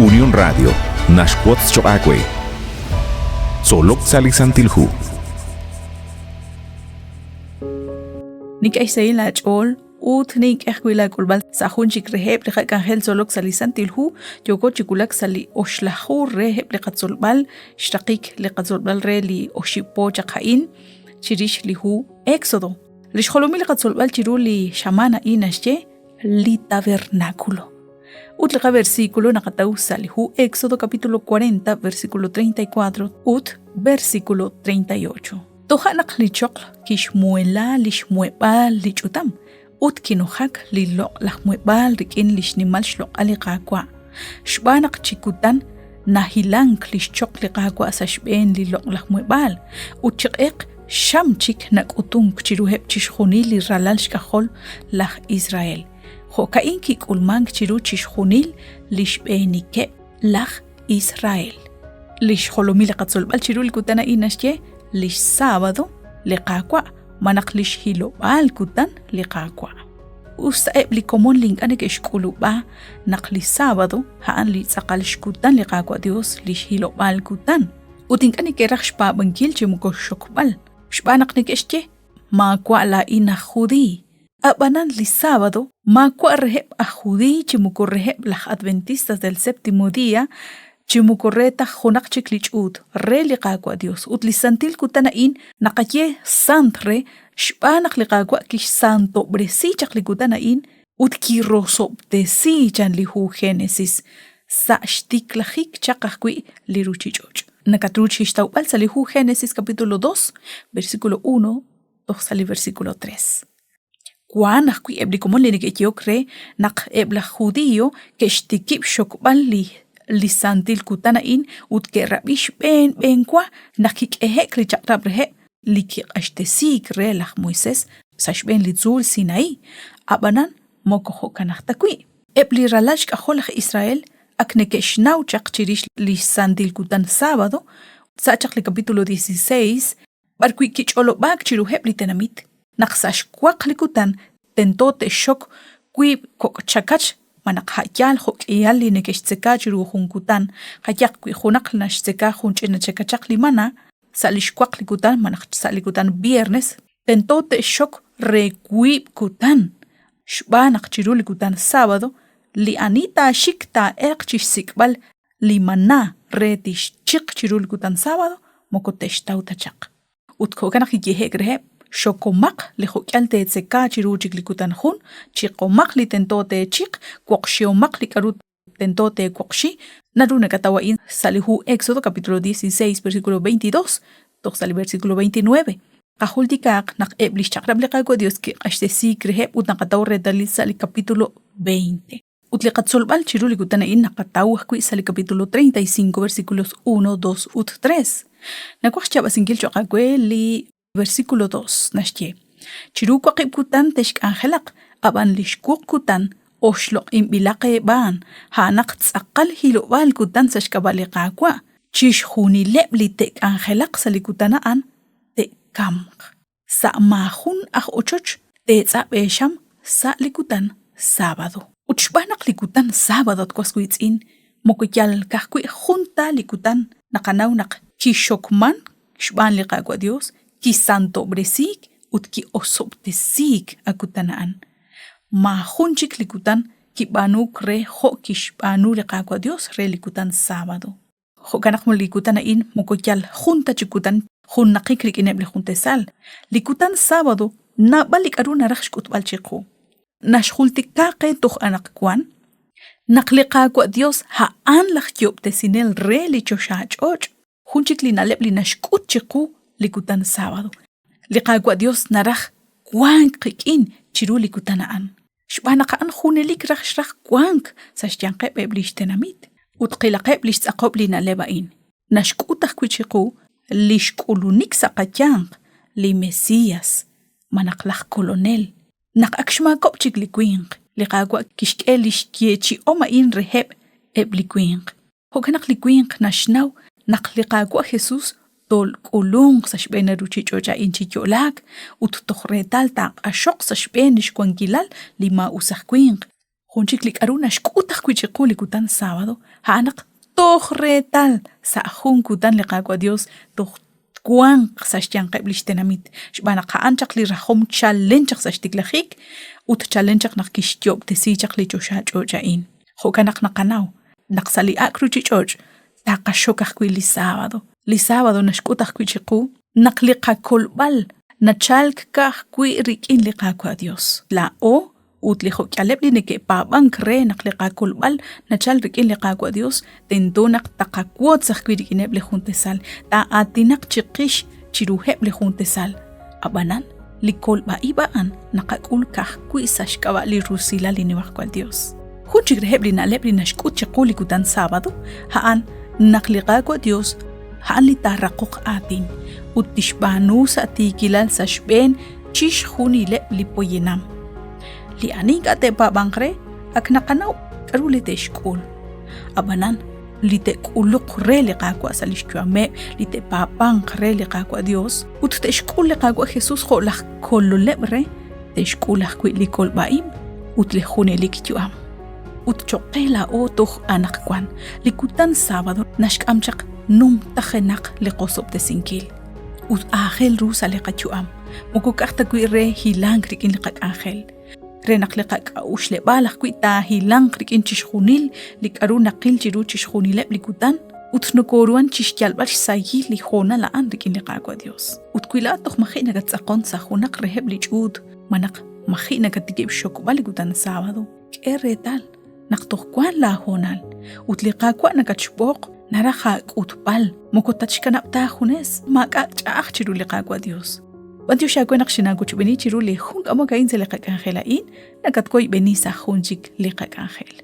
Unión Radio naxwotz choq' aawe. Tzolok sa' li Santil Hu. Nink'e xsahil aach'ool ut nink'e ajwi' laak'ulb'al sa' jun chik reheb' li qak'anjel tzolok sa' li Santil Hu yooko chi wulak sa' li oxlaju reheb' li qatzolb'al xraqik li qatzolb'al re li oxib' po chaq a'in chirix li hu Éxodo. Li xjolomil li qatzolb'al chiru li xamaan a'in naxye li tabernáculo. Ut li qaversículo naqataw sa' li hu Éxodo capítulo 40 versículo 34 ut versículo 38. Toja' naq li choql kixmuhela li xmuheb'aal li ch'utam ut kinujak li loq'laj muheb'aal rik'in li xnimal xloq'al li Qaawa'. Xb'aan naq chi kutan nahilank li xchoql li Qaawa' sa' xb'een li loq'laj muheb'aal ut chi q'eq xam chik nak'utunk chiruheb' chixjunil li ralal xk'ajol laj Israel. Jo'ka'in kik'ulmank chiru chixjunil li xb'eenikeb' laj Israel. Li xjolomil li qatzolb'al chiru li kutan a'in naxye li xsábado li Qaawa' malaj li xhilob'aal kutan li Qaawa'. Usta eb' li komon li ink'a' neke'xk'ulub'a naq li sábado a'an li tz'aqal xkutan li Qaawa' Dios li xhilob'aal kutan ut ink'a' neke'raj xpaab'ankil chi moko xxokb'al xb'aan naq neke'xye maawa' laa'in aj judiiy. A'b'anan li sábado maawa' reheb' aj judiiy chi moko reheb' laj adventistas del séptimo día chi moko re ta junaq chik li ch'uut re li Qaawa' Dios ut li santil kutan a'in naqaye sant re xb'aan naq li Qaawa' kixsantob'resi chaq li kutan a'in ut kirosob'tesi chan li hu Génesis sa' xtiklajik chaq ajwi' li ruchich'och'. Nakatru chixtawb'al sa' li hu Génesis capítulo 2, versículo 1 toj sa' li versículo 3. Wank ajwi' eb' li komon li neke'yehok re naq eb' laj Judio ke'xtikib' xxokb'al li li santil kutan a'in ut ke'rab'i xb'een b'eenwa naq kik'ehe'k li chaq'rab' reheb' li kiq'axtesiik re laj Moisés sa' xb'een li tzuul Sinaí. Ab'anan moko jo'kan aj ta wi'. Eb' li ralal xk'ajol laj Israel ak neke'xnaw chaq chirix li santil kutan sábado sa' chaq li capítulo 16 b'arwi' kich'olob'aak chiruheb' li tenamit naq sa' xwaq li kutan tento te'xxok wiib' kok' chakach malaj a' yaal jo'k'ihal li neke'xtzeka chiru jun kutan, qayehaq wi junaq naxtzeka jun ch'ina chakachaq li mana sa' li xwaq li kutan malaj sa' li kutan viernes, tento te'xxok re wiib' kutan, xb'aan naq chiru li kutan sábado li ani taaxik taa'elq chi xsik'b'al li maná re tixchiq chiru li kutan sábado moko te'xtaw ta chaq. Ut jo'kan naq kiyehe'k reheb', Xokomaq li jo'k'ihal teetzeka chiru chik li kutan jun, chiqomaq li tento teechiq, woqxihomaq li k'aru tento teewoqxi. Naru nakataw a'in sa' li hu Éxodo capítulo 16 versículo 22 toj sa' li versículo 29. Qajultikaaq naq eb' li xchaq'rab' li Qaawa' Dios kiq'axtesiik reheb' ut naqataw reetalil sa' li capítulo 20. Ut li qatzolb'al chiru li kutan a'in naqataw ajwi' sa' li capítulo 35 versículos 1, 2 ut 3. Nawaj xyaab'asinkil cho'q aawe li versículo 2 naxye: Chiru waqib' kutan texk'anjelaq, ab'an li xwuq kutan oxloq'inb'ilaq eeb'aan, a'anaq tz'aqal hilob'aal kutan sa' xk'ab'a' li Qaawa'. Chixjunileb' li te'k'anjelaq sa' li kutan a'an te'kamq. Sa' maajun aj ochoch teetz'ab' eexam sa' li kutan sábado. Ut xb'aan naq li kutan sábado at was wiitz'in moko yal ka'ajwi' jun ta li kutan naqanaw naq kixokman xb'aan li Qaawa' Dios, kisantob'resiik ut ki'osob'tesiik a kutan a'an. Maajun chik li kutan kib'aanuuk re jo' kixb'aanu li Qaawa' Dios re li kutan sábado. Jo'kan naq li kutan a'in moko yal jun ta chi kutan junnaqik rik'ineb' li jun tasal. Li kutan sábado naab'al li k'aru naraj xk'utb'al chiqu. Naxjultika qe toj anaqwan naq li Qaawa' Yos a'an laj Yob'tesinel re li choxach'och'. Jun chik li na'leb' li naxk'ut chiqu li kutan sábado. Li Qaawa' Yos naraj wank qik'in chiru li kutan a'an. Xb'aan naq a'an junelik raj xraj wank sa' xyanqeb' eb' li xtenamit. Ut qilaqeb' li xtz'aqob' li na'leb' a'in. Naxk'ut ajwi' chiqu li xk'ulunik sa' qayanq li Mesías, malaj laj Kolonel. Naq ak xmaakob'k chik li winq, li Qaawa' kixk'e li xyeechi'om a'in reheb' eb' li winq. Jo'kan naq li winq naxnaw naq li Qaawa' Jesús tolk'ulunq sa' xb'een li ruuchich'och' a'in chi yo'laak ut toj reetal taaq'axoq sa' xb'een li xwankilal li maa'us aj winq. Jun chik li k'aru naxk'ut ajwi' chiqu li kutan sábado, a'an naq toj reetal sa' jun kutan li Qaawa' Dios toj twanq sa' xyanqeb' li xtenamit, xb'aan naq a'an chaq li rajom chalen chaq sa' xtiklajik ut chalen chaq naq kixyo'ob'tesi chaq li choxa ch'och' a'in. Jo'kan naq naqanaw naq sa' li ak' ruuchich'och' taqaxok ajwi' li sábado. Li sábado naxk'ut ajwi' chiqu naq li qakolb'al nachalk ka'ajwi' rik'in li Qaawa' Dios. Laa'o ut li jo'k'ihaleb' li neke'paab'ank re naq li qakolb'al nachal rik'in li Qaawa' Dios, tento naq taqawotz ajwi' rik'ineb' li jun tasal, taa'aatinaq chiqix chiruheb' li jun tasal. Ab'anan, li kolb'a-ib' a'an naqak'ul ka'ajwi' sa' xk'ab'a' li rusilal li Nimajwal Dios. Jun chik reheb' li na'leb' li naxk'ut chiqu li kutan sábado, a'an naq li Qaawa' Dios a'an li taaraqoq aatin ut tixb'aanu sa' tiikilal sa' xb'een chixjunileb' li poyanam. Li ani ink'a' te'paab'anq re, ak naqanaw k'aru li te'xk'ul. Ab'anan, li te'k'uluq re li Qaawa' sa' li xyu'ameb', li te'paab'anq re li Qaawa' Dios ut te'xk'ul li Qaawa' Jesus jo' laj kololeb' re, te'xk'ul ajwi' li kolb'a-ib' ut li junelik yu'am. Ut choq' qe laa'o toj anaqwan, li kutan sábado naxk'am chaq numtajenaq li qosob'tesinkil ut aajel ru sa' li qayu'am, moko ka'aj ta wi' re hilank rik'in li qak'anjel, re naq li qak'a'uxleb'aal ajwi' taahilanq rik'in chixjunil li k'aru naqil chiru chixjunileb' li kutan ut nokoruhan chixyalb'al xsahil li hoonal a'an rik'in li Qaawa' Dios. Ut wi laa'at toj maji' nakattz'aqon sa' junaq reheb' li ch'uut malaj maji' nakatikib' xxokb'al li kutan sábado, k'e reetal naq toj wank laahoonal ut li Qaawa' nakatxb'oq naraj aak'utb'al, moko tatxkanab' ta aajunes, maak'a' ch'a'aj chiru li Qaawa' Dios. B'antiox aawe naq xinaawochb'eeni chiru li jun k'amok a'in sa' li qak'anjel a'in, nakatwoyb'eni sa' jun chik li qak'anjel.